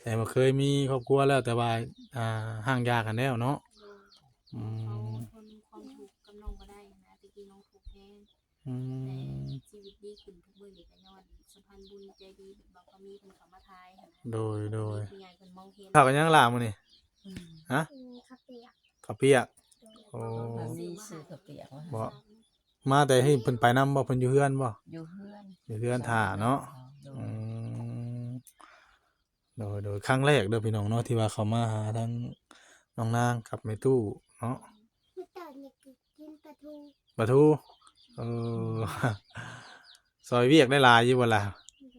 ແຕ່ວ່າເຄີຍມີຄອບຄົວແລ້ວ ແຕ່ວ່າ ອ່າ ຮ້າງຢາກັນແລ້ວເນາະ. ໂດຍ ອືມ ເຂົາທົນຄວາມທຸກກັບນ້ອງບໍ່ໄດ້ນະ ແຕ່ກີ້ນ້ອງທຸກແຮງ. ອືມ ແຕ່ຊີວິດດີຂຶ້ນທຸກມື້ນີ້ກໍຍ້ອນສະພານບຸນໃຈດີ ແບບວ່າເຂົາມີເພິ່ນເຂົ້າມາຖ່າຍຫັ້ນນະ. ໂດຍ ໂດຍ ຜູ້ໃຫຍ່ເພິ່ນມອງເຫັນ. ເຂົ້າກັນຍັງຫຼ້າມື້ນີ້? ອືມ ຮະ? ອືມ ເຂົ້າປຽກ ເຂົ້າປຽກ. ໂດຍ ໂອ້ ມີຊື້ເຂົ້າປຽກມາໃຫ້. ບໍ່ ມາແຕ່ເພິ່ນໄປນຳບໍ່? ເພິ່ນຢູ່ເຮືອນບໍ່? ຢູ່ເຮືອນ ຢູ່ເຮືອນຖ້າເນາະ. ໂດຍ ອືມ ໂດຍ ໂດຍ ຄັ້ງແລກເດີພີ່ນ້ອງເນາະ ທີ່ວ່າເຂົ້າມາຫາທາງນ້ອງນາງກັບແມ່ຕູ້ເນາະ. ມື້ກ່ອນນີ້ກໍກິນປາທູ ປາທູ ເອີ ຊ່ອຍວຽກໄດ້ຫຼາຍຢູ່ບໍ່ລະ? ໂດ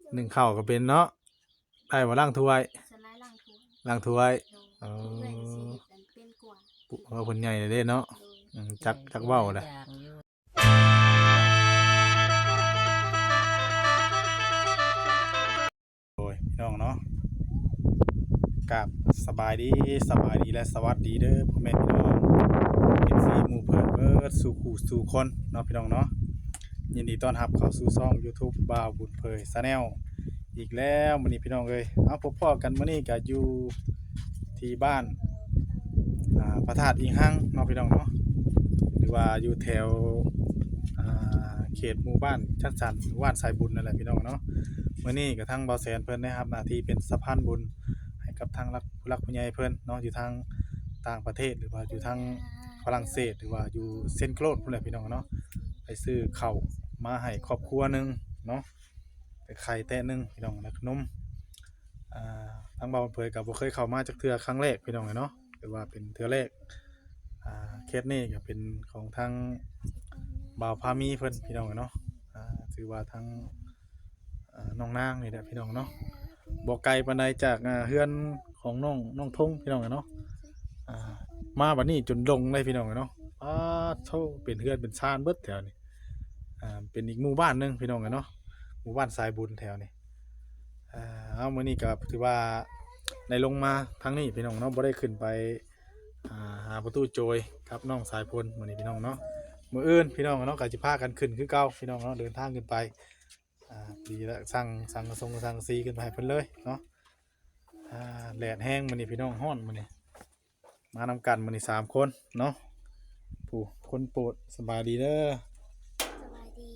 ຍ ໜຶ້ງເຂົ້າກໍເປັນເນາະ. ໄດ້ບໍ່ລ້າງຖ້ວຍ? ສ່ວນຫຼາຍລ້າງຖ້ວຍ ລ້າງຖ້ວຍ. ໂດຍ ເອີ ເອື້ອຍນີ້ຊິເຮັດອັນເປັນກວ່າ ເພາະວ່າເພິ່ນໃຫຍ່ແລ້ວເດ້ເນາະ. ໂດຍ ອືມ ຈັກ ຈັກເວົ້າແຫຼະ. ໂດຍ ພີ່ນ້ອງເນາະ ກາບສະບາຍດີ ສະບາຍດີ ແລະ ສະຫວັດດີເດີພໍ່ແມ່ພີ່ນ້ອງ ເອັຟຊີ ໝູ່ເພື່ອນເບິດສູ່ຄູ່ສູ່ຄົນເນາະ ພີ່ນ້ອງເນາະ. ຍິນດີຕ້ອນຮັບເຂົ້າສູ່ຊ່ອງ YouTube ບ່າວບຸນເຜີຍ Channel ອີກແລ້ວມື້ນີ້ ພີ່ນ້ອງເອີຍ. ເອົາ ພົບພໍ້ກັນມື້ນີ້ກໍຢູ່ທີ່ບ້ານ ອ່າ ພະທາດອີງຮັງເນາະ ພີ່ນ້ອງເນາະ ຫຼືວ່າຢູ່ແຖວ ອ່າ ເຂດໝູ່ບ້ານຈັດສັນ ບ້ານສາຍບຸນນັ້ນແຫຼະ ພີ່ນ້ອງເນາະ. ມື້ນີ້ກໍທາງບ່າວແສນເພິ່ນໄດ້ຮັບໜ້າທີ່ເປັນສະພານບຸນໃຫ້ກັບທາງຫຼັກ ຜູ້ຫຼັກຜູ້ໃຫຍ່ເພິ່ນເນາະ ຢູ່ທາງຕ່າງປະເທດ ຫຼືວ່າຢູ່ທາງຝຣັ່ງເສດ ຫຼືວ່າຢູ່ເຊນໂຄລດພຸ້ນແຫຼະ ພີ່ນ້ອງເນາະ. ໄປຊື້ເຂົ້າມາໃຫ້ຄອບຄົວໜຶ່ງເນາະ ໄປໄຂ່ແຕະໜຶ່ງ ພີ່ນ້ອງ ແລ້ວຂະໜົມ. ອ່າ ທາງບ່າວເຜີຍກໍບໍ່ເຄີຍເຂົ້າມາຈັກເທື່ອ ຄັ້ງແລກ ພີ່ນ້ອງເອີຍເນາະ ຖືວ່າເປັນເທື່ອແລກ. ອ່າ ເຂດນີ້ກໍເປັນຂອງທາງບ່າວພາມີເພິ່ນ ພີ່ນ້ອງເອີຍເນາະ. ອ່າ ຖືວ່າທາງ ອ່າ ນ້ອງນາງນີ້ແຫຼະ ພີ່ນ້ອງເນາະ ບໍ່ໄກປານໃດຈາກ ອ່າ ເຮືອນຂອງນ້ອງ ນ້ອງທົງ ພີ່ນ້ອງເອີຍເນາະ. ອ່າ ມາບັດນີ້ຈົນດົງເລີຍ ພີ່ນ້ອງເອີຍເນາະ. ປາດໂທ້ ເປັນເຮືອນເປັນຊານເບິດແຖວນີ້. ອ່າ ເປັນອີກໝູ່ບ້ານໜຶ່ງ ພີ່ນ້ອງເອີຍເນາະ ໝູ່ບ້ານສາຍບຸນແຖວນີ້. ອ່າ ເອົາ ມື້ນີ້ກໍຖືວ່າໄດ້ລົງມາທາງນີ້ ພີ່ນ້ອງເນາະ ບໍ່ໄດ້ຂຶ້ນໄປ ອ່າ ຫາປະຕູໂຈຍກັບນ້ອງສາຍຝົນມື້ນີ້ ພີ່ນ້ອງເນາະ. ມື້ອື່ນ ພີ່ນ້ອງເນາະ ກໍຊິພາກັນຂຶ້ນຄືເກົ່າ ພີ່ນ້ອງເນາະ ເດີນທາງຂຶ້ນໄປ. ອ່າ ດີລະ ສັ່ງ ສັ່ງກະສົງກະສັງກະສີຂຶ້ນໄປໃຫ້ເພິ່ນເລີຍເນາະ. ອ່າ ແດດແຮງມື້ນີ້ ພີ່ນ້ອງ ຮ້ອນມື້ນີ້. ມານຳກັນມື້ນີ້ສາມຄົນເນາະ. ຜູ້ຄົນໂປດ ສະບາຍດີເດີ. ສະບາຍດີ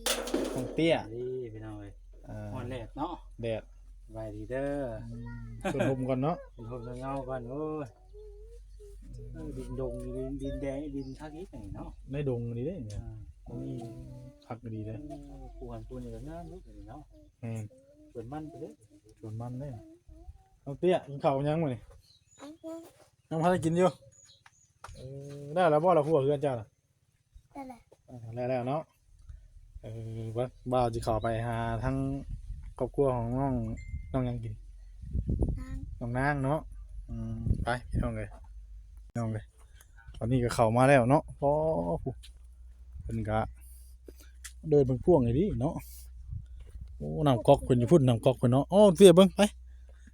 ນ້ອງເຕ້ຍ. ດີພີ່ນ້ອງເອີຍ. ອ່າ ຮ້ອນແດດເນາະ ແດດ. ສະບາຍດີເດີ. ອືມ ຊົນຮົ່ມກ່ອນເນາະ ຊົນຮົ່ມຊົນເງົາກ່ອນ. ໂອ້ຍ ເອີ ດິນດົງ ດິນ ດິນແດງ ດິນຄັກອີກນີ້ເນາະ ໃນດົງນີ້ເດ້. ອ່າ ອືມ ຄັກດີເດ້. ເອີ ປູກອັນປູນີ້ກໍງາມຢູ່ນີ້ເນາະ. ແມ່ນ ສວນມັນເດ້ ສວນມັນເດ້. ນ້ອງເຕ້ຍ ກິນເຂົ້າຍັງມື້ນີ້? ຍັງບໍ່ທັນໄດ້ກິນຢູ່. ເອີ ແລ້ວລະບໍ່ລະຄົວເຮືອນເຈົ້ານະ? ແລ້ວແຫຼະ. ເອີ ແລ້ວແລ້ວເນາະ. ເອີ ບ່າວຊິເຂົ້າໄປຫາທາງຄອບຄົວຂອງນ້ອງ ນ້ອງຫຍັງກິນ? ນາງ ນ້ອງນາງເນາະ. ອືມ ໄປພີ່ນ້ອງເອີຍ ພີ່ນ້ອງເອີຍ. ຕອນນີ້ກໍເຂົ້າມາແລ້ວເນາະ. ໂອ້ ເພິ່ນກະເດີນເບິ່ງກວ້າງອີ່ຫຼີເນາະ. ໂອ້ ນ້ຳກອກເພິ່ນຢູ່ພຸ້ນ ນ້ຳກອກເພິ່ນເນາະ. ໂອ້ ເຕ້ຍ ເບິ່ງໄປ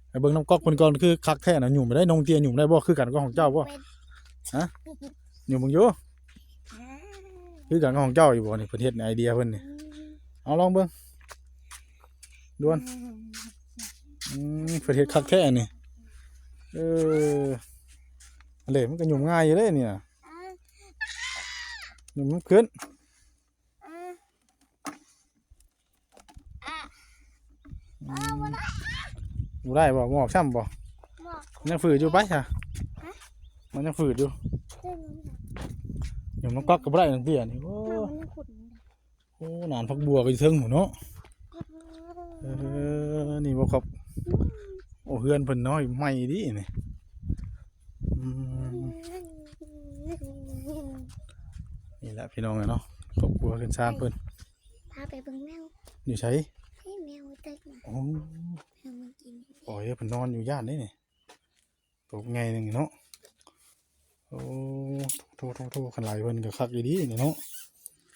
ໄປເບິ່ງນ້ຳກອກເພິ່ນກ່ອນ. ຄືຄັກແທ້ນະ ຫຍຸ້ມໄດ້ ນ້ອງເຕ້ຍ ຫຍຸ້ມໄດ້ບໍ່? ຄືກັນກັບຂອງເຈົ້າບໍ່? ຮະ? ຫຍຸ້ມເບິ່ງຢູ່. ຄືກັນກັບຂອງເຈົ້າຢູ່ບໍ່ນີ້? ເພິ່ນເຮັດໃນໄອເດຍເພິ່ນນີ້. ເອົາລອງເບິ່ງດ່ວນ. ອືມ ເພິ່ນເຮັດຄັກແທ້ນີ້. ເອີ ອັນເດ ມັນກໍຫຍຸ້ມງ່າຍຢູ່ເດ້ນີ້ນະ. ຫຍຸ້ມມັນຂຶ້ນ. ອືມ ບໍ່ໄດ້ບໍ່? ບໍ່ອອກຊ້ຳບໍ່? ບໍ່. ມັນຍັງຝືດຢູ່ ໄປຊະ. ຮະ? ມັນຍັງຝືດຢູ່. ຫຍຸ້ມນ້ຳກອກກໍບໍ່ໄດ້ ນ້ອງເຕ້ຍນີ້. ໂອ້ ໂອ້ ໜານຜັກບົວກໍຢູ່ເທິງພຸ້ນເນາະ. ເອີ ນີ້ບໍ່ຄອບ. ໂອ້ ເຮືອນເພິ່ນນ້ອຍໃໝ່ດີນີ້. ອືມ ນີ້ແຫຼະພີ່ນ້ອງເອີຍເນາະ ຄອບຄົວເຮືອນຊານເພິ່ນ. ພາໄປເບິ່ງແມວ. ຢູ່ໃສ? ໃຫ້ແມວເຕັກນະ. ໂອ້ ແມວມັນກິນ. ໂອ້ຍ ເພິ່ນນອນຢູ່ ຢ້ານເດ້ນີ້. ໂຕບັກໃຫຍ່ໜຶ່ງເນາະ. ໂອ້ ໂທ້ໆໆ ຄັນໄຫຼເພິ່ນກໍຄັກອີ່ຫຼີນີ້ເນາະ.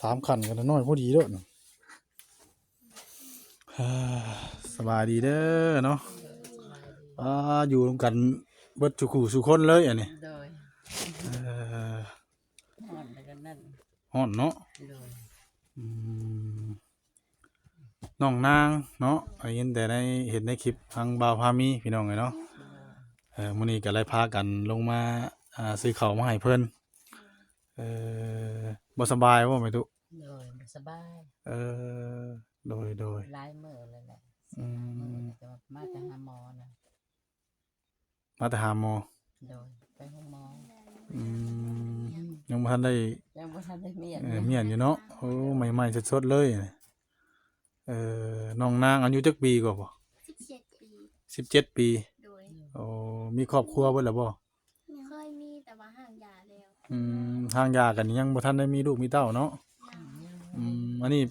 ສາມຄັນກໍນ້ອຍພໍດີເດີ. ອ່າ ສະບາຍດີເດີເນາະ. ອ່າ ຢູ່ນຳກັນເບິດສູ່ຄູ່ສູ່ຄົນເລີຍອັນນີ້. ໂດຍ. ເອີ ຮ້ອນແລ້ວກໍນັ້ນ ຮ້ອນເນາະ. ໂດຍ. ອືມ. ນ້ອງນາງເນາະ ໄດ້ຍິນແຕ່ໃນ ເຫັນໃນຄລິບທາງບ່າວພາມີ ພີ່ນ້ອງເອີຍເນາະ. ເອີ ມື້ນີ້ກໍໄດ້ພາກັນລົງມາ ອ່າ ຊື້ເຂົ້າມາໃຫ້ເພິ່ນ. ເອີ ບໍ່ສະບາຍບໍ່ແມ່ຕຸ? ໂດຍ ບໍ່ສະບາຍ. ເອີ ໂດຍໆ ຫຼາຍມື້ແລ້ວແຫຼະ. ອືມ ມາແຕ່ຫາໝໍນະ. ມາແຕ່ຫາໝໍ? ໂດຍ ໄປໂຮງໝໍ. ອືມ ອືມ ຍັງບໍ່ທັນໄດ້ ຍັງບໍ່ທັນໄດ້ມ້ຽນ ເອີ ມ້ຽນຢູ່ເນາະ. ໂອ້ ໃໝ່ໆ ສົດໆ ເລີຍ. ເອີ ນ້ອງນາງອາຍຸຈັກປີກໍ? ສິບເຈັດປີ. ສິບເຈັດປີ. ໂດຍ. ໂອ້ ມີຄອບຄົວເບິດແລ້ວບໍ່? ເຄີຍມີ ແຕ່ວ່າຫ້າງຢາແລ້ວ. ອືມ ຫ້າງຢາກັນ ຍັງບໍ່ທັນໄດ້ມີລູກມີເຕົ້າເນາະ. ຍັງ. ອືມ ອັນນີ້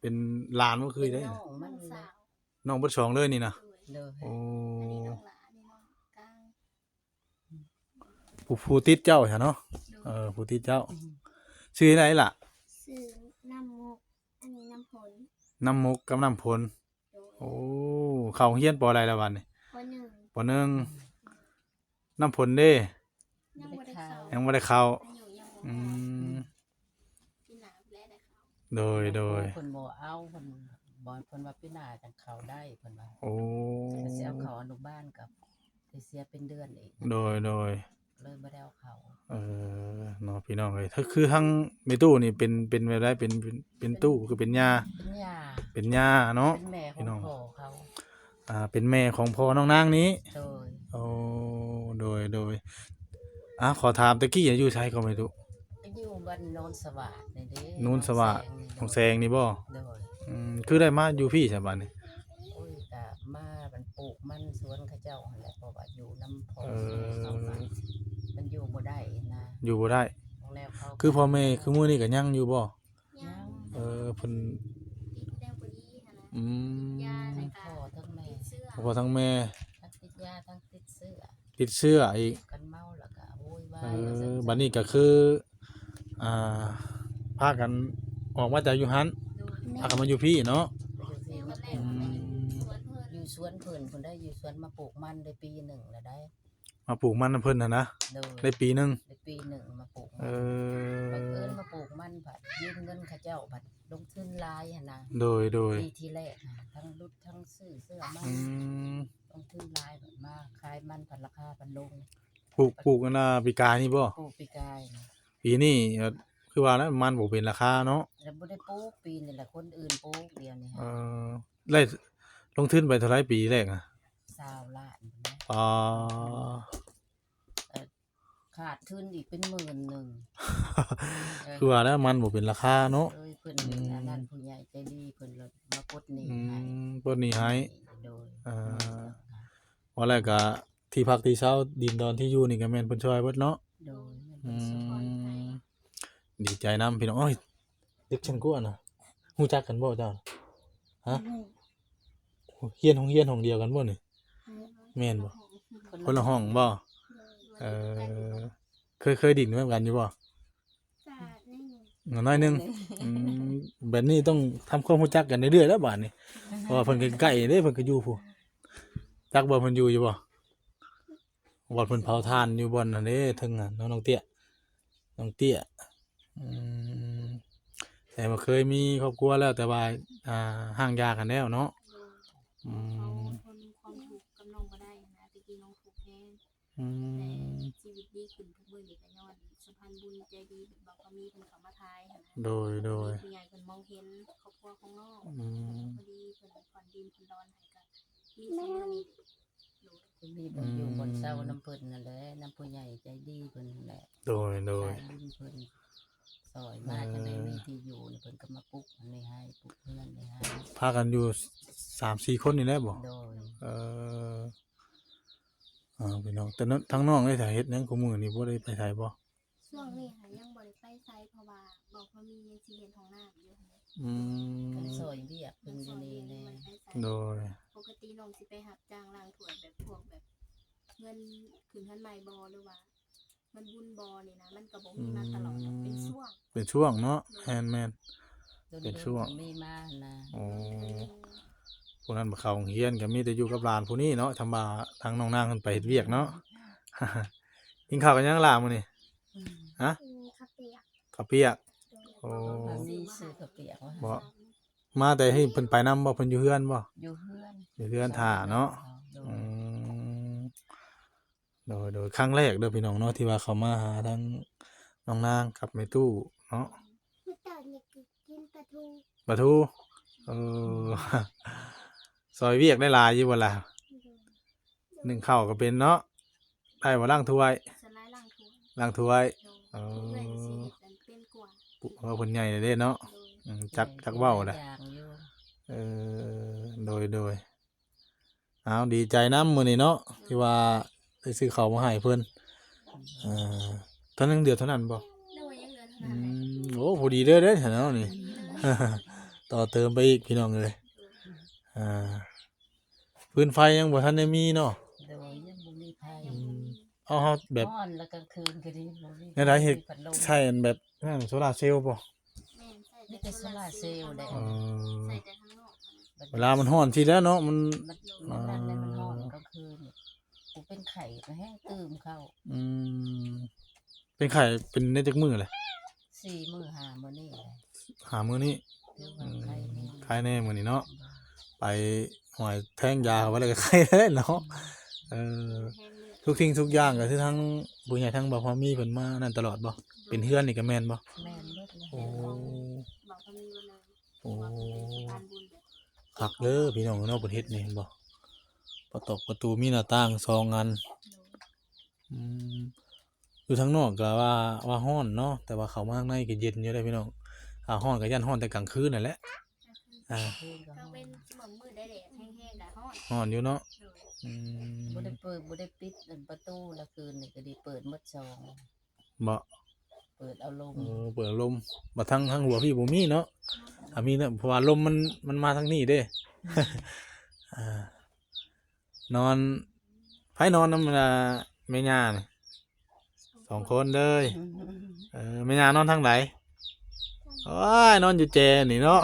ເປັນຫຼານບໍ່ຄືໃດ? ເປັນນ້ອງມັນ. ນ້ອງສາວ. ນ້ອງເບິດສອງເລີຍນີ້ນະ? ໂດຍ. ໂອ້ ອັນນີ້ນ້ອງຫຼ້າ ອັນນີ້ນ້ອງກາງ. ຜູ້ ຜູ້ຕິດເຈົ້າຊະເນາະ? ໂດຍ. ເອີ ຜູ້ຕິດເຈົ້າ. ອືມ ຊື່ໃດລະ? ຊື່ນ້ຳມົກ ອັນນີ້ນ້ຳຝົນ. ນ້ຳມົກກັບນ້ຳຝົນ. ໂດຍ. ໂອ້ ເຂົ້າໂຮງຮຽນ ປໍໃດລະບັດນີ້? ປໍໜຶ່ງ. ປໍໜຶ່ງ. ອືມ ນ້ຳຝົນເດ້? ຍັງບໍ່ໄດ້ເຂົ້າ. ຍັງບໍ່ໄດ້ເຂົ້າ. ອາຍຸຍັງບໍ່ພໍ. ອືມ ປີໜ້າພຸ້ນແຫຼະໄດ້ເຂົ້າ. ໂດຍ ໂດຍ. ເພິ່ນບໍ່ເອົາ ເພິ່ນບໍ່ ເພິ່ນວ່າປີໜ້າຈັ່ງເຂົ້າໄດ້ ເພິ່ນວ່າ. ໂອ້ ຊິເອົາເຂົ້າອະນຸບານກໍຊິເສຍເປັນເດືອນອີກ. ໂດຍ ໂດຍ. ເລີຍບໍ່ໄດ້ເອົາເຂົ້າ. ເອີ ເນາະ ພີ່ນ້ອງເອີຍ. ຄື ຄືທາງແມ່ຕູ້ນີ້ເປັນ ເປັນແບບໃດ? ເປັນ ເປັນ ເປັນຕູ້ ຄືເປັນຍ່າ? ເປັນຍ່າ. ເປັນຍ່າເນາະ ເປັນແມ່ຂອງພໍ່ເຂົາ. ອ່າ ເປັນແມ່ຂອງພໍ່ນ້ອງນາງນີ້? ໂດຍ. ໂອ້ ໂດຍ ໂດຍ. ອ່າ ຂໍຖາມ ແຕ່ກີ້ຢູ່ໃສກໍແມ່ຕູ້? ຢູ່ບ້ານໂນນສະຫວາດນີ້ເດ້. ໂນນສະຫວາດ ໜອງແສງນີ້. ໜອງແສງນີ້ບໍ່? ໂດຍ. ອືມ ຄືໄດ້ມາຢູ່ພີ້ຊະບັດນີ້? ໂອ້ຍ ກະມາມັນປູກມັນສວນເຂົາເຈົ້າຫັ້ນແຫຼະ ເພາະວ່າຢູ່ນຳພໍ່. ເອີ ແມ່ເຂົາມັນຢູ່ບໍ່ໄດ້ນະ. ຢູ່ບໍ່ໄດ້. ແລ້ວເຂົາ ຄືພໍ່ແມ່ຄືມື້ນີ້ກໍຍັງຢູ່ບໍ່? ຍັງ. ເອີ ເພິ່ນຕິດແນວບໍ່ດີຫັ້ນນະ. ອືມ ຕິດຢາ ທັງພໍ່ທັງແມ່. ຕິດເຊື້ອ. ທັງພໍ່ທັງແມ່ ທັງຕິດຢາ ທັງຕິດເຊື້ອ. ຕິດເຊື້ອອີກ. ກັນເມົາແລ້ວກໍໂວຍວາຍ. ເອີ ວ່າຊັ້ນ. ບັດນີ້ກໍຄື ອ່າ ພາກັນອອກມາຈາກຢູ່ຫັ້ນ. ໂດຍ. ພາກັນມາຢູ່ພີ້ເນາະ. ມາຢູ່ພີ້. ອືມ ຢູ່ສວນເພິ່ນພຸ້ນໄດ໋ ຢູ່ສວນມາປູກມັນໄດ້ປີໜຶ່ງແລ້ວໄດ໋. ມາປູກມັນນຳເພິ່ນຫັ້ນນະ? ໂດຍ. ໄດ້ປີໜຶ່ງ. ໄດ້ປີໜຶ່ງມາປູກມັນ. ເອີ ບັງເອີນມາປູກມັນ ພັດຢືມເງິນເຂົາເຈົ້າ ພັດລົງທຶນຫຼາຍຫັ້ນນະ. ໂດຍ ໂດຍ. ປີທີ່ແລກຫັ້ນ ທັງຫຼຸດທັງຊື້ເຊື້ອມັນ. ອືມ ລົງທຶນຫຼາຍ ບັດມາຂາຍມັນ ພັດລາຄາພັດລົງ. ປູກ ປູກອັນນ່າ ປີກາຍນີ້ບໍ່? ປູກປີກາຍ. ປີນີ້ຄືວ່າແລ້ວ ມັນບໍ່ເປັນລາຄາເນາະ. ແລ້ວບໍ່ໄດ້ປູກປີນີ້ແຫຼະ ຄົນອື່ນປູກດຽວນີ້. ເອີ ໄດ້ລົງທຶນໄປເທົ່າໃດປີແລກນະ? ຊາວລ້ານພຸ້ນແຫຼະ. ອໍ ເອີ ຂາດທຶນອີກເປັນໝື່ນໜຶ່ງ. ເອີ ຄືວ່າແລ້ວ ມັນບໍ່ເປັນລາຄາເນາະ. ໂດຍ. ເພິ່ນ ອືມ ອັນນັ້ນ ຜູ້ໃຫຍ່ໃຈດີເພິ່ນລະມາປົດໜີ້ໃຫ້. ອືມ ປົດໜີ້ໃຫ້. ໂດຍ. ເອີ ວ່າແລ້ວກະ ທີ່ພັກທີ່ເຊົາ ດິນດອນທີ່ຢູ່ນີ້ກໍແມ່ນເພິ່ນຊ່ອຍເບິດເນາະ. ໂດຍ. ອືມ ດີໃຈນຳພີ່ນ້ອງ. ໂອ້ຍ ເດັກຊັ້ນກວ່ານະ ຮູ້ຈັກກັນບໍ່ເຈົ້າ? ຮະ? ຮຽນໂຮງຮຽນຫ້ອງດຽວກັນບໍ່ນີ້? ແມ່ນບໍ່? ຄົນລະຫ້ອງບໍ່? ເອີ ເຄີຍ ເຄີຍດິນນຳກັນຢູ່ບໍ່? ກໍໜ້ອຍໜຶ່ງ. ໜ້ອຍໜຶ່ງ. ອືມ ແບບນີ້ຕ້ອງທຳຄວາມຮູ້ຈັກກັນເລື້ອຍໆແລ້ວບາດນີ້ ເພາະວ່າເພິ່ນກໍໃກ້ເດ້ ເພິ່ນກໍຢູ່ພຸ້ນ. ຈັກບໍ່ ເພິ່ນຢູ່ຢູ່ບໍ່? ບ່ອນເພິ່ນເຜົາຖ່ານຢູ່ບ່ອນນັ້ນເດ້ ເທິງນັ້ນເນາະ ນ້ອງເຕ້ຍ ນ້ອງເຕ້ຍ. ອືມ ແຕ່ວ່າເຄີຍມີຄອບຄົວແລ້ວ ແຕ່ວ່າ ອ່າ ຮ້າງຢາກັນແລ້ວເນາະ. ໂດຍ. ອືມ ເຂົາທົນຄວາມທຸກກັບນ້ອງບໍ່ໄດ້ນະ ແຕ່ກີ້ນ້ອງທຸກແຮງ. ອືມ ແຕ່ຊີວິດດີຂຶ້ນທຸກມື້ນີ້ກໍຍ້ອນສະພານບຸນໃຈດີ ແບບວ່າເຂົາມີເພິ່ນເຂົ້າມາຖ່າຍຫັ້ນນະ. ໂດຍ ໂດຍ. ມີຜູ້ໃຫຍ່ເພິ່ນມອງເຫັນຄອບຄົວຂອງນ້ອງ. ອືມ ພໍດີເພິ່ນຜ່ອນດິນຜ່ອນດອນໃຫ້ ກໍມີສ່ຳນີ້. ໂດຍ. ກໍມີບ່ອນຢູ່ ອືມ ບ່ອນເຊົານຳເພິ່ນນັ້ນແຫຼະ ນຳຜູ້ໃຫຍ່ໃຈດີເພິ່ນນັ້ນແຫຼະ. ໂດຍ ໂດຍ. ສາຍບຸນເພິ່ນຊ່ອຍມາ ເອີ ຈັ່ງໃດມີທີ່ຢູ່ນີ້ ເພິ່ນກໍມາປຸກອັນນີ້ໃຫ້ ປຸກເຮືອນນີ້ໃຫ້. ພາກັນຢູ່ສາມສີ່ຄົນນີ້ແຫຼະບໍ່? ໂດຍ. ເອີ ເອີ ພີ່ນ້ອງ ແຕ່ທາງນ້ອງເດ້ ຖ້າເຮັດຫຍັງຄູ່ມື້ນີ້ ບໍ່ໄດ້ໄປໃສບໍ່? ຊ່ວງນີ້ຫາຍັງບໍ່ໄດ້ໄປໃສ ເພາະວ່າບໍ່ພໍມີ ຍັງຊິເຮັດຫ້ອງນ້ຳຢູ່ຫັ້ນເດ້. ອືມ ເພິ່ນຊ່ອຍວຽກເພິ່ນຢູ່ນີ້ແດ່. ໂດຍ. ປົກກະຕິນ້ອງຊິໄປຮັບຈ້າງລ້າງຖ້ວຍ ແບບພວກແບບເຮືອນ ຂຶ້ນເຮືອນໃໝ່ບໍ່ ຫຼືວ່າງານບຸນບໍ່ນີ້ນະ ມັນກໍບໍ່ມີມາຕະຫຼອດ. ອືມ ເປັນຊ່ວງ ເປັນຊ່ວງເນາະ. ໂດຍ. ແມ່ນໆ ເປັນຊ່ວງ ໂດນໆ ມີມານະ. ໂອ້ ຜູ້ນັ້ນບໍ່ເຂົ້າໂຮງຮຽນ ກໍມີແຕ່ຢູ່ກັບຫຼານຜູ້ນີ້ເນາະ. ທຳວ່າທາງນ້ອງນາງເພິ່ນໄປເຮັດວຽກເນາະ. ກິນເຂົ້າກັນຍັງຫຼ້າມື້ນີ້? ອືມ ຮະ? ກິນເຂົ້າປຽກ. ເຂົ້າປຽກ. ໂດຍ. ໂອ້ ມີຊື້ເຂົ້າປຽກມາໃຫ້. ບໍ່? ມາແຕ່ໃຫ້ເພິ່ນໄປນຳບໍ່? ເພິ່ນຢູ່ເຮືອນບໍ່? ຢູ່ເຮືອນ ຢູ່ເຮືອນຖ້າເນາະ. ໂດຍ ອືມ ໂດຍໆ ຄັ້ງແລກເດີພີ່ນ້ອງເນາະ ທີ່ວ່າເຂົ້າມາຫາທາງນ້ອງນາງກັບແມ່ຕູ້ເນາະ. ມື້ເຊົ້ານີ້ກິນປາທູ ປາທູ ເອີ ຊ່ອຍວຽກໄດ້ຫຼາຍຢູ່ບໍ່ລະ? ໜຶ້ງເຂົ້າກໍເປັນເນາະ ໄດ້ບໍ່? ລ້າງຖ້ວຍ ສ່ວນຫຼາຍລ້າງຖ້ວຍ ລ້າງຖ້ວຍ. ໂດຍ ເອີ ຜູ້ເອື້ອຍນີ້ຊິເຮັດອັນເປັນກວ່າ ເພາະວ່າເພິ່ນໃຫຍ່ແລ້ວເດ້ເນາະ. ໂດຍ ອືມ ຈັກ ຈັກເວົ້າແຫຼະ. ເອີ ໂດຍໆ ອ້າວ ດີໃຈນຳມື້ນີ້ເນາະ ທີ່ວ່າໄດ້ຊື້ເຂົ້າມາໃຫ້ເພິ່ນ. ເອີ ເທົ່າໜຶ່ງດຽວເທົ່ານັ້ນບໍ່? ໂດຍ ຍັງເຫຼືອເທົ່ານັ້ນແຫຼະ. ອືມ ໂອ້ ພໍດີເດີເດ້ເນາະນີ້ ຕໍ່ເຕີມໄປອີກພີ່ນ້ອງເອີຍ. ອ່າ ຟືນໄຟຍັງບໍ່ທັນໄດ້ມີເນາະ? ໂດຍ ຍັງບໍ່ມີໄຟ. ອືມ ເອົາ ເຮົາແບບ ຮ້ອນແລ້ວກາງຄືນກໍດີ ບໍ່ມີ ແນວໃດເຮັດ ພັດລົມ ໃຊ້ອັນແບບນັ້ນ ໂຊລາເຊວບໍ່? ແມ່ນ ໃຊ້ ມີແຕ່ໂຊລາເຊວແຫຼະ. ເອີ ໃຊ້ແຕ່ທາງນອກເທົ່ານັ້ນ. ເວລາມັນຮ້ອນຊີ້ແຫຼະເນາະ ມັນ ມັນ ມັນນັ້ນແຫຼະ ມັນຮ້ອນກາງຄືນ. ກູເປັນໄຂ້ກໍແຮງຕື່ມເຂົ້າ. ອືມ ເປັນໄຂ້ເປັນໄດ້ຈັກມື້ແຫຼະ? ສີ່ມື້ຫ້າມື້ນີ້ແຫຼະ. ຫ້າມື້ນີ້ ຖືວ່າໄຂ້ແນ່ ອືມ ໄຂ້ແນ່ມື້ນີ້ເນາະ. ໂດຍ ໄປຫ້ວຍແທງຢາເຂົ້າໄປແລ້ວກໍໄຂ້ແລ້ວເນາະ. ອືມ ເອີ ທຸກສິ່ງທຸກຢ່າງກໍຄືທາງຜູ້ໃຫຍ່ທາງບ່າວພາມີເພິ່ນມານັ້ນຕະຫຼອດບໍ່? ໂດຍ ເປັນເຮືອນນີ້ກໍແມ່ນບໍ່? ແມ່ນເບິດແຫຼະ. ໂອ້ ບ່າວພາມີເພິ່ນ ໂອ້ ຄັກເດີພີ່ນ້ອງເນາະ ເພິ່ນເຮັດນີ້ເຫັນບໍ່? ປະຕອກປະຕູມີໜ້າຕ່າງສອງອັນ. ໂດຍ ອືມ ຢູ່ທາງນອກກໍວ່າ ວ່າຮ້ອນເນາະ ແຕ່ວ່າເຂົ້າມາທາງໃນກໍເຢັນຢູ່ເດ້ພີ່ນ້ອງ. ຖ້າຮ້ອນກໍຢ້ານຮ້ອນແຕ່ກາງຄືນນັ້ນແຫຼະ. ອ່າ ກາງເວັນ ຊ່ວງມື້ແດດແຮງໆກໍຮ້ອນ ຮ້ອນຢູ່ເນາະ. ໂດຍ ອືມ ບໍ່ໄດ້ເປີດ ບໍ່ໄດ້ປິດອັນປະຕູລະ ຄືນນີ້ກໍໄດ້ເປີດໝົດຊ່ອງ. ບໍ່ ເປີດເອົາລົມ. ເອີ ເປີດເອົາລົມ. ບັດທາງ ທາງຫົວພີ່ບໍ່ມີເນາະ. ອືມ ຖ້າມີເນາະ ເພາະວ່າລົມມັນ ມັນມາທາງນີ້ເດ້. ອືມ ອ່າ ນອນ ໃຜນອນນຳ ອ່າ ແມ່ຍ່ານີ້? ສອງຄົນເລີຍ. ອືມ ເອີ ແມ່ຍ່ານອນທາງໃດ? ໂອ້ຍ ນອນຢູ່ແຈນີ້ເນາະ.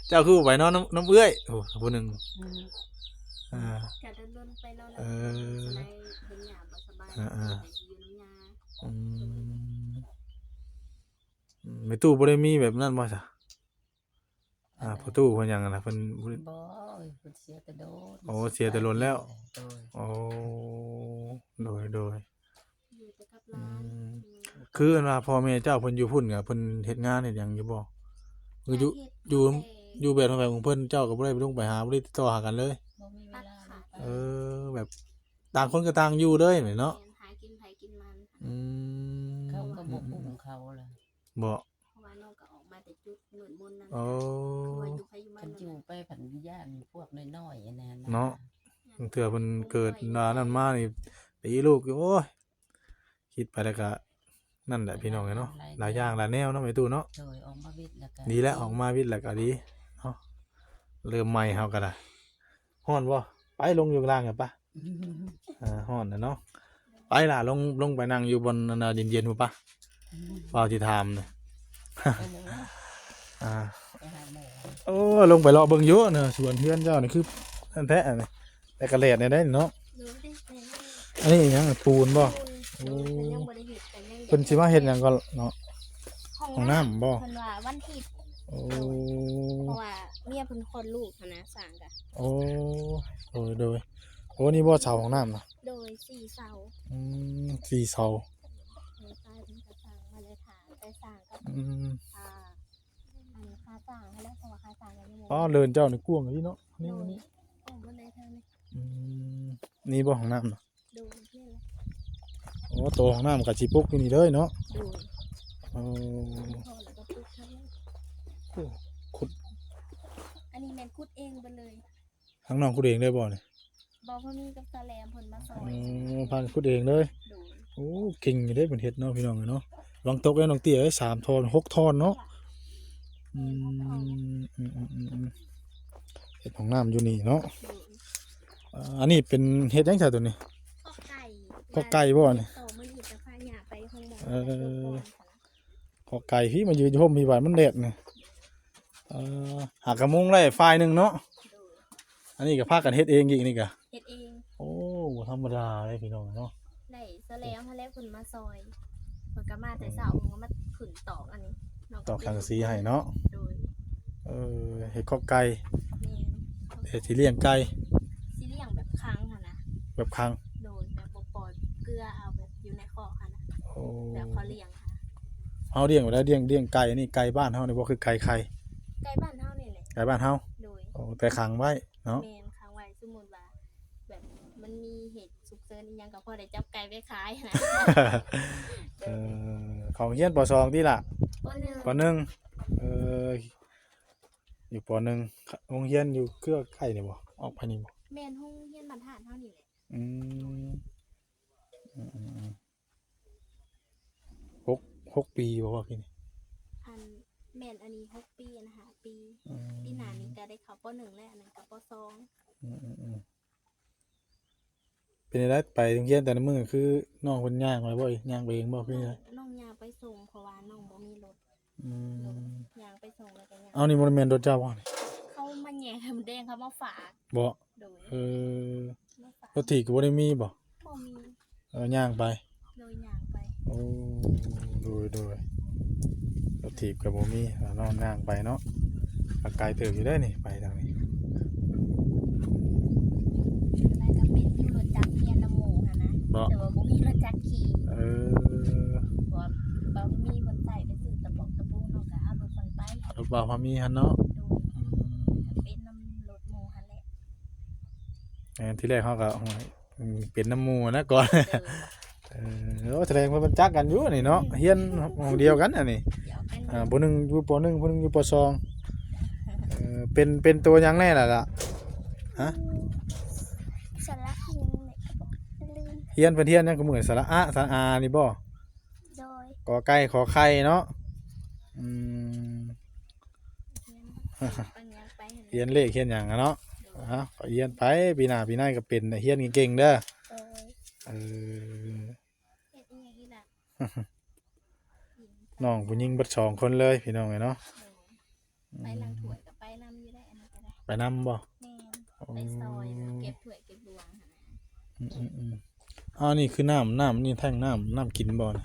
ເຈົ້າຄືບໍ່ໄປນອນນຳ ນຳເອື້ອຍ ໂອ້ ຜູ້ໜຶ່ງ. ອືມ ອ່າ ກະດົນໆໄປນອນນຳ ເອີ ສ່ວນຫຼາຍເຫັນຍ່າບໍ່ສະບາຍ ອ່າໆ ໄປຢູ່ນຳຍ່າ. ອືມ ແມ່ຕູ້ບໍ່ໄດ້ມີແບບນັ້ນບໍ່ຊະ? ອ່າ ພໍ່ຕູ້ເພິ່ນຫຍັງນະ ເພິ່ນ ບໍ່ ເພິ່ນເສຍແຕ່ດົນ. ໂອ້ ເສຍແຕ່ດົນແລ້ວ. ໂດຍ ໂອ້ ໂດຍໆ ຢູ່ແຕ່ກັບຫຼານ. ອືມ ຄືອັນວ່າພໍ່ແມ່ເຈົ້າເພິ່ນຢູ່ພຸ້ນ ກໍເພິ່ນເຮັດງານເຮັດຫຍັງຢູ່ບໍ່? ຄືຢູ່ ຢູ່ ຢູ່ແບບຂອງເພິ່ນ ເຈົ້າກໍບໍ່ໄດ້ໄປລົງໄປຫາ ບໍ່ໄດ້ຕິດຕໍ່ຫາກັນເລີຍ? ບໍ່ມີເວລາ. ເອີ ແບບຕ່າງຄົນກໍຕ່າງຢູ່ເລີຍແມ່ນເນາະ. ແມ່ນ ຫາກິນໃຜກິນມັນ. ອືມ ເຂົາກໍບໍ່ກຸ້ມເຂົາລະ ບໍ່ ເພາະວ່ານ້ອງກໍອອກມາແຕ່ຈຸດມືດມົນນັ້ນ. ໂອ້ ຄືວ່າຢູ່ໃຜຢູ່ມັນ ຄັນຢູ່ໄປພັດຢ້ານພວກນ້ອຍໆ ອັນນັ້ນນະ ເນາະ. ບາງເທື່ອເພິ່ນເກີດວ່ານັ້ນມານີ້ ຕີລູກຢູ່. ໂອ້ຍ ຄິດໄປແລ້ວກໍນັ້ນແຫຼະພີ່ນ້ອງເອີຍເນາະ. ຫຼາຍຢ່າງຫຼາຍແນວເນາະ ແມ່ຕູ້ເນາະ. ໂດຍ ອອກມາວິດແລ້ວກໍ ດີແລ້ວ ອອກມາວິດແລ້ວກໍດີເນາະ. ເລີ່ມໃໝ່ເຮົາກໍໄດ້. ຮ້ອນບໍ່? ໄປລົງຢູ່ຂ້າງລ່າງກັນປະ. ອ່າ ຮ້ອນນະເນາະ. ໄປລະ ລົງ ລົງໄປນັ່ງຢູ່ບ່ອນອັນນ່າເຢັນໆພຸ້ນປະ. ອືມ ວ່າຊິຖາມນະ. ໄປເລີຍ ອ່າ ໄປຫາໝໍ. ໂອ້ ລົງໄປເລາະເບິ່ງຢູ່ເນາະ ສວນເຮືອນເຈົ້ານີ້ຄືອັນແທ້ອັນນີ້ ແຕ່ກະແລດແນວໃດເນາະ. ໂດຍ ອັນນີ້ຫຍັງ ປູນບໍ່? ປູນ. ໂອ້ ໂດຍ ເພິ່ນຍັງບໍ່ໄດ້ເຮັດ ກໍຍັງ ເພິ່ນຊິມາເຮັດຫຍັງກໍເນາະ? ຫ້ອງ ຫ້ອງນ້ຳບໍ່? ເພິ່ນວ່າວັນທິດ. ໂອ້ ໂດຍ ເພາະວ່າເມຍເພິ່ນຄອດລູກຫັ້ນນະ ສ້າງກະ. ໂອ້ ໂດຍໆ. ໂອ້ ນີ້ບໍ່ເສົາຫ້ອງນ້ຳນະ? ໂດຍ ສີ່ເສົາ. ອືມ ສີ່ເສົາ. ໂດຍ ປາຍເພິ່ນກໍສ້າງມາແລ້ວ ຖ້າແຕ່ສ້າງກັບ ອືມ ອ່າ ອັນຄ່າສ້າງຫັ້ນແຫຼະ ເພາະວ່າຄ່າສ້າງຍັງບໍ່. ອໍ ເດີ່ນເຈົ້ານີ້ກວ້າງອີ່ຫຼີເນາະ. ນີ້ ໂດຍ ນີ້ ໂອ້ ເບິ່ງໄດ້ເທິງນີ້. ອືມ ນີ້ບໍ່ຫ້ອງນ້ຳນະ? ໂດຍ ນີ້ແຫຼະ. ໂອ້ ໂຕຫ້ອງນ້ຳກໍຊິປົກຢູ່ນີ້ເລີຍເນາະ. ໂດຍ ໂອ້ ໂອ້ ຂຸດ ອັນນີ້ແມ່ນຂຸດເອງເບິດເລີຍ. ທາງນ້ອງຂຸດເອງເລີຍບໍ່ນີ້? ບໍ່ ພໍ່ມີກັບສາວແຫຼມເພິ່ນມາຊ່ອຍ. ອໍ ພາກັນຂຸດເອງເລີຍ. ໂດຍ ໂອ້ ເກັ່ງຢູ່ເດ້ເພິ່ນເຮັດເນາະ ພີ່ນ້ອງເອີຍເນາະ. ລອງຕົກເດ້ນ້ອງເຕ້ຍເອີຍ ສາມທ່ອນ ຫົກທ່ອນເນາະ. ອືມ ອືມໆ ເຮັດຫ້ອງນ້ຳຢູ່ນີ້ເນາະ. ໂດຍ ອ່າ ອັນນີ້ເປັນເຮັດຫຍັງຊະໂຕນີ້? ຄອກໄກ່. ຄອກໄກ່ບໍ່ນີ້? ຕໍ່ມື້ນີ້ຈະພາຍ່າໄປໂຮງໝໍ. ເອີ ຄອກໄກ່ ພີ່ມາຢືນຢູ່ຮົ່ມ ພີ່ບາດມັນແດດນີ້. ເອີ ຫາກະມຸງໄດ້ຝ່າຍໜຶ່ງເນາະ. ໂດຍ ອັນນີ້ກໍພາກັນເຮັດເອງອີກນີ້ກະ? ເຮັດເອງ. ໂອ້ ບໍ່ທຳມະດາເດ້ພີ່ນ້ອງເນາະ. ໄດ້ສາແຫຼມຫັ້ນແຫຼະເພິ່ນມາຊ່ອຍ ເພິ່ນກໍມາແຕ່ເຊົ້າ ເພິ່ນກໍມາຂຶ້ນຕອກອັນນີ້ ຕອກສັງກະສີໃຫ້ເນາະ. ໂດຍ ເອີ ເອີ ເຮັດຄອກໄກ່ ແມ່ນ ເຮັດ ຊິລ້ຽງໄກ່ ຊິລ້ຽງແບບຂັງຫັ້ນນະ ແບບຂັງ ໂດຍ ແບບບໍ່ປ່ອຍເກືອ ເອົາແບບຢູ່ໃນຄອກຫັ້ນນະ ໂອ້ ແບບເຂົາລ້ຽງຫັ້ນນະ ເຮົາລ້ຽງແບບໃດ? ລ້ຽງ ລ້ຽງໄກ່ນີ້ ໄກ່ບ້ານເຮົານີ້ບໍ່ ຄືໄກ່ໄຂ່? ໄກ່ບ້ານເຮົານີ້ແຫຼະ ໄກ່ບ້ານເຮົາ ໂດຍ ໂອ້ ແຕ່ຂັງໄວ້ເນາະ ແມ່ນ ຂັງໄວ້ ສົມມຸດວ່າ ແບບມັນມີເຫດສຸກເສີນອີ່ຫຍັງກໍພໍໄດ້ຈັບໄກ່ໄປຂາຍຫັ້ນນະ ເອີ ເຂົ້າໂຮງຮຽນ ປໍສອງ ຕິລະ? ປໍໜຶ່ງ ປໍໜຶ່ງ ເອີ ຢູ່ ປໍໜຶ່ງ ໂຮງຮຽນຢູ່ເຄືອໃກ້ນີ້ບໍ່? ອອກໄປນີ້ບໍ່? ແມ່ນ ໂຮງຮຽນບ້ານທາດເຮົານີ້ແຫຼະ ອືມ ອືມ ອືມ ອືມ ຫົກ ຫົກປີບໍ່ ວ່າກີ້ນີ້? ອັນ ແມ່ນ ອັນນີ້ຫົກປີ ອັນນັ້ນຫ້າປີ ອືມ ປີໜ້ານີ້ກໍໄດ້ເຂົ້າ ປໍໜຶ່ງ ແລ້ວ ອັນນັ້ນກໍ ປໍສອງ ອືມ ອືມ ອືມ ເປັນຈັ່ງໃດ ໄປໂຮງຮຽນແຕ່ລະມື້ ຄືນ້ອງເພິ່ນຍ່າງໄປບໍ່? ຍ່າງໄປເອງບໍ່? ຄື ນ້ອງ ນ້ອງຍ່າງໄປສົ່ງ ເພາະວ່ານ້ອງບໍ່ມີລົດ ອືມ ໂດຍ ຍ່າງໄປສົ່ງແລ້ວກໍຍ່າງ ເອົາ ນີ້ບໍ່ແມ່ນລົດເຈົ້າບໍ່ນີ້? ເຂົາມາແຍ່ໄຂ່ມົດແດງ ເຂົາມາຝາກ ບໍ່? ໂດຍ ເອີ ມາຝາກ ລົດຖີບກໍບໍ່ໄດ້ມີບໍ່? ບໍ່ມີ ເອີ ຍ່າງໄປ ໂດຍ ຍ່າງໄປ ໂອ້ ໂດຍ ໂດຍ ລົດຖີບກໍບໍ່ມີ ເນາະ ຍ່າງໄປເນາະ ກໍໄກເຕີບຢູ່ເດ້ນີ້ ໄປທາງນີ້ ໄປກໍເປັນຢູ່ລົດຈັກຮຽນນຳໝູ່ຫັ້ນນະ ບໍ່? ແຕ່ວ່າບໍ່ມີລົດຈັກຂີ່ ເອີ ເພາະວ່າບໍ່ມີຄົນໃຊ້ ໄປຊື້ຕະປອກຕະປູເນາະ ກໍເອົາລົດເພິ່ນໄປ ລົດບ່າວພາມີຫັ້ນເນາະ ໂດຍ ອືມ ກໍເປັນນຳລົດໝູ່ຫັ້ນແຫຼະ ເອີ ທີແລກເຮົາກໍ ອືມ ເປັນນຳໝູ່ນະກ່ອນ ເອີ ໂອ້ ສະແດງວ່າເພິ່ນຈັກກັນຢູ່ນີ້ເນາະ ຮຽນຫ້ອງດຽວກັນອັນນີ້ ດຽວກັນ ອ່າ ປໍໜຶ່ງຢູ່ ປໍໜຶ່ງ ຜູ້ໜຶ່ງຢູ່ ປໍສອງ ເອີ ເປັນ ເປັນຕົວຫຍັງແນ່ລະລະ? ຮະ? ສະລະອີຫຍັງແຫຼະ ລືມ ຮຽນ ເພິ່ນຮຽນຫຍັງ ຄືມື້ ສະລະອະ ສະອາ ນີ້ບໍ່? ໂດຍ ກອໄກ່ ຂໍໄຂ່ເນາະ ອືມ ຮຽນເລກຮຽນຫຍັງຫັ້ນເນາະ ໂດຍ ເອົາ ກໍຮຽນໄປ ປີໜ້າປີໃນກໍເປັນ ຮຽນເກັ່ງໆເດີ ໂດຍ ເອີ ເຮັດອີ່ຫຍັງອີກລະ ນ້ອງຜູ້ຍິງເບິດສອງຄົນເລີຍ ພີ່ນ້ອງເອີຍເນາະ ໂດຍ ອືມ ໄປລ້າງຖ້ວຍກໍໄປນຳຢູ່ໄດ໋ ອັນນີ້ກໍໄດ້ ໄປນຳບໍ່? ແມ່ນ ໂອ້ ໄປຊ່ອຍເກັບຖ້ວຍເກັບບວງຫັ້ນນະ ອືມໆໆ ອ້າວ ນີ້ຄືນ້ຳ ນ້ຳນີ້ແທ້ງນ້ຳ ນ້ຳກິນບໍ່ນີ້?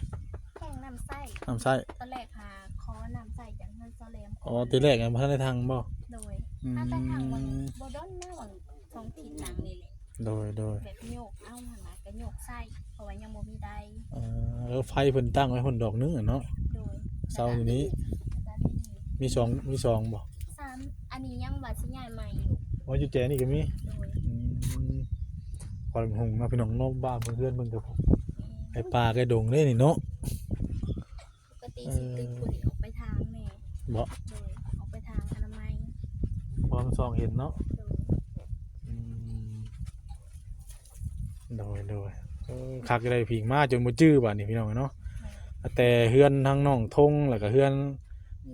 ແທ້ງນ້ຳໃຊ້ ນ້ຳໃຊ້ ຕອນແລກຫາຂໍນ້ຳໃຊ້ຈາກເຮືອນຊາວແຫຼມ ອໍ ຕອນແລກຍັງບໍ່ທັນໄດ້ທັງບໍ່? ໂດຍ ອືມ ຫາໄປທັງຫວ່າງບໍ່ດົນມາຫວ່າງສອງທິດຫຼັງນີ້ແຫຼະ ໂດຍໆ ແບບໂຍກເອົາຫັ້ນນະ ກໍໂຍກໃຊ້ ເພາະວ່າຍັງບໍ່ມີໄດ ເອີ ເອີ ໄຟເພິ່ນຕັ້ງໄວ້ພຸ້ນດອກໜຶ່ງເນາະ ໂດຍ ເຊົາຢູ່ນີ້ ມີສອງ ມີສອງບໍ່? ສາມ ອັນນີ້ຍັງວ່າຊິຍ້າຍໃໝ່ຢູ່ ອໍ ຢູ່ແຈນີ້ກໍມີ ໂດຍ ອືມ ຄວັນຫຸງເນາະ ພີ່ນ້ອງເນາະ ບ້ານເພິ່ນ ເຮືອນເພິ່ນກໍ ອືມ ໃກ້ປ່າໃກ້ດົງເດ້ນີ້ເນາະ ປົກກະຕິຊິຕຶກຜູ້ນີ້ອອກໄປທາງແດ່ ເອີ ບໍ່? ໂດຍ ອອກໄປທາງອະນາໄມ ພໍມັນສ່ອງເຫັນເນາະ ໂດຍ ອືມ ໂດຍ ໂດຍ ເອີ ຄັກໄດ໋ ພິງມາຈົນບໍ່ຈື່ບາດນີ້ ພີ່ນ້ອງເນາະ ແມ່ນ ແຕ່ເຮືອນທາງນ້ອງທົງ ແລ້ວກໍເຮືອນ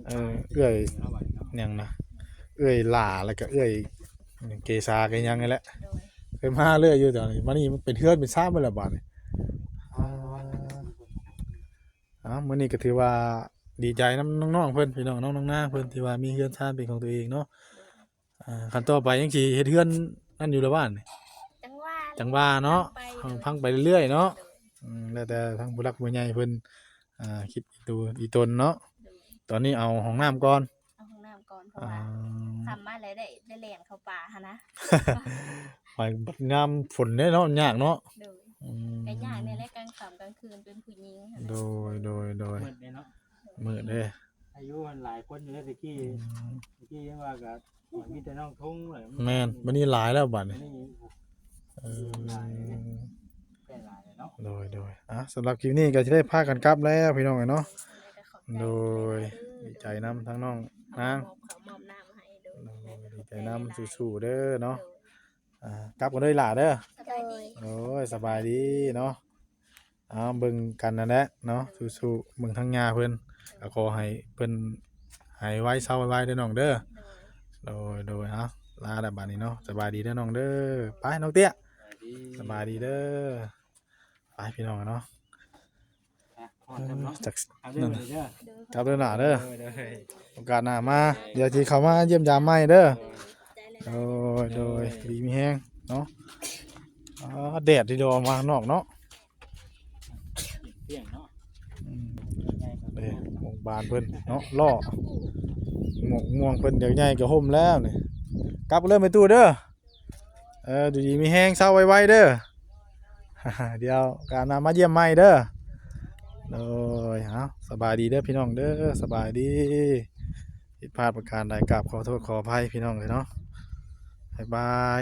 ເອີ ເອື້ອຍຫຍັງນະ ເອື້ອຍຫຼ້າ ແລ້ວກໍເອື້ອຍເກສາ ກໍຫຍັງນີ້ແຫຼະ ໂດຍ ເຄີຍມາເລື້ອຍຢູ່ ແຕ່ວ່ານີ້ມັນເປັນເຮືອນເປັນຊານເບິດແລ້ວບາດນີ້ ອ່າ ເອົາ ມື້ນີ້ກໍຖືວ່າດີໃຈນຳນ້ອງໆເພິ່ນ ພີ່ນ້ອງ ນ້ອງໆນາງເພິ່ນ ທີ່ວ່າມີເຮືອນຊານເປັນຂອງຕົວເອງເນາະ ອ່າ ຂັ້ນຕໍ່ໄປຍັງຊິເຮັດເຮືອນນັ້ນຢູ່ລະບ້ານນີ້ ຈັ່ງວ່າ ຈັ່ງວ່າເນາະ ພັງໄປເລື້ອຍໆເນາະ ໂດຍ ອືມ ແລ້ວແຕ່ທາງຜູ້ຫຼັກຜູ້ໃຫຍ່ເພິ່ນ ອ່າ ຄິດອີ່ຕົນເນາະ ໂດຍ ຕອນນີ້ເອົາຫ້ອງນ້ຳກ່ອນ ເອົາຫ້ອງນ້ຳກ່ອນ ເພາະວ່າ ອ່າ ຄ່ຳມາແລ້ວໄດ້ ໄດ້ແລ່ນເຂົ້າປ່າຫັ້ນນະ ໄປຍາມຝົນເດ້ເນາະ ຍາກເນາະ ໂດຍ ອືມ ກໍຍາກແດ່ແຫຼະ ກາງຄ່ຳກາງຄືນເປັນຜູ້ຍິງຫັ້ນນະ ໂດຍ ໂດຍ ໂດຍ ມືດເດ້ເນາະ ມືດເດ້ ອາຍຸມັນຫຼາຍຄົນຢູ່ແລ້ວແຕ່ກີ້ ອືມ ແຕ່ກີ້ຍັງວ່າກໍມີແຕ່ນ້ອງທົງແຫຼະ ແມ່ນ ບັດນີ້ຫຼາຍແລ້ວບັດນີ້ ເອີ ຫຼາຍເນາະ ໂດຍ ໂດຍ ອ່າ ສຳລັບຄລິບນີ້ກໍຊິໄດ້ພາກັນກັບແລ້ວ ພີ່ນ້ອງເອີຍເນາະ ໂດຍ ດີໃຈນຳທັງນ້ອງນາງ ມອບເຂົ້າມອບນ້ຳໃຫ້ ໂດຍ ໂດຍ ດີໃຈນຳ ສູ້ໆເດີເນາະ ໂດຍ ອ່າ ກັບກັນເດີຫຼ້າເດີ ສະບາຍດີ ໂອ້ຍ ສະບາຍດີເນາະ ເອົາ ເບິ່ງກັນນັ້ນແຫຼະເນາະ ສູ້ໆ ເບິ່ງທາງຍ່າເພິ່ນ ກໍຂໍໃຫ້ເພິ່ນຫາຍໄວເຊົາໄວໆເດີນ້ອງເດີ ໂດຍ ໂດຍ ໂດຍ ເອົາ ລາແລ້ວບາດນີ້ເນາະ ສະບາຍດີເດີນ້ອງເດີ ໄປນ້ອງເຕ້ຍ ສະບາຍດີເດີ ໄປພີ່ນ້ອງເນາະ ອ່ະ ຮອດແລ້ວເນາະ ຈັກ ກັບເດີຫຼ້າເດີ ໂດຍ ໂດຍ ໂອກາດໜ້າມາ ດຽວຊິເຂົ້າມາຢ້ຽມຢາມໃໝ່ເດີ ໂດຍ ໂດຍ ໂດຍ ດີມີແຮງເນາະ ອ່າ ແດດທີ່ດອກມາຂ້າງນອກເນາະ ອືມ ເດ້ ໂຮງບານເພິ່ນເນາະ ລໍ້ ໝາກມ່ວງເພິ່ນຢາກໃຫຍ່ກໍຮົ່ມແລ້ວນີ້. ກັບເລີຍແມ່ຕູ້ເດີ. ເອີ ຢູ່ດີມີແຮງ ເຊົາໄວໆເດີ. ດຽວການໜ້າມາຢ້ຽມໃໝ່ເດີ. ໂດຍ ເອົາ ສະບາຍດີເດີພີ່ນ້ອງເດີ ສະບາຍດີ. ຜິດພາດປະການໃດ ກາບຂໍໂທດຂໍອະໄພພີ່ນ້ອງເອີຍເນາະ. ບາຍບາຍ.